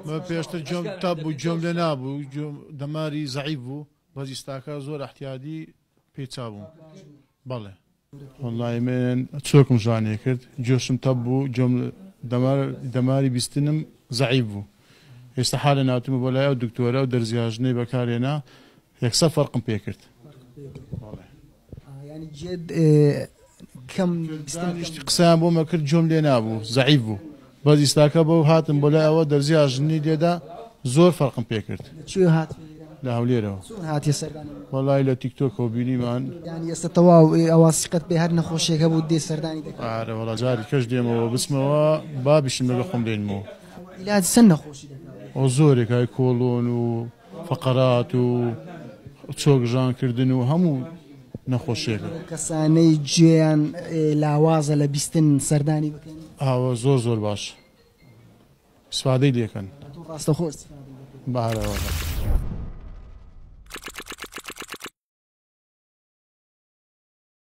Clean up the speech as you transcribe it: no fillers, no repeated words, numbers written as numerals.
من پێشتر گوێم تەپ بوو، گوێم لێ نابوو، گوێم دەماری زەعیف بوو، بەس ئیستاکە زۆر ئەحتیادی پێی چابووم. بەڵێ. وەڵای من چۆکم ژانێ کرد، گوێشم تەپ بوو، گوێم دەمار دەماری بیستنم زەعیف بوو. ئێستا حالە ناتومە بۆ لای ئەو دکتۆرە ئەو دەرزیاژنەی بەکارێنا یەکسەر فەرقم پێ کرد. بەڵێ. یانی گوێت کەم بیستن دانیشتی قسەیان بۆ مەکرد گوێم لێ نابوو زەعیف بوو. بەس ئیستاکە بەو هاتم بۆ لای ئەوە دەرزی ئاژنی لێدا زۆر فەرقم پێ کرد. لە کوێ هاتووی ئێرە؟ لە هەولێرەوە. چۆن هاتیە سەردانی؟ وەڵای لە تیک تۆکەوە بینیمان. یانی ئێستا تەواو ئەوە سیقەت پێ هەر نەخۆشیەک هەبوو دێ سەردانی دەکەی؟ ئارە وەڵا جاری کەش دێمەوە بچمەوە بابیشم لەگەڵ خۆم دێنمەوە. عیلاج چەند نەخۆشی دەکا؟ ئەو زۆرێک های کۆڵۆن و فەقەرات و چۆک ژان کردن و هەموو نەخۆشیەکە. ئەو کەسانەی گوێیان لاوازە لە بیستن سەردانی بکەن؟ ئاوە زۆر زۆر باش ئیسفادەی لێکەن. ئەتۆ ڕاستەخۆ ئیستفادەی دەکەی؟ بەهەرە وەڵا.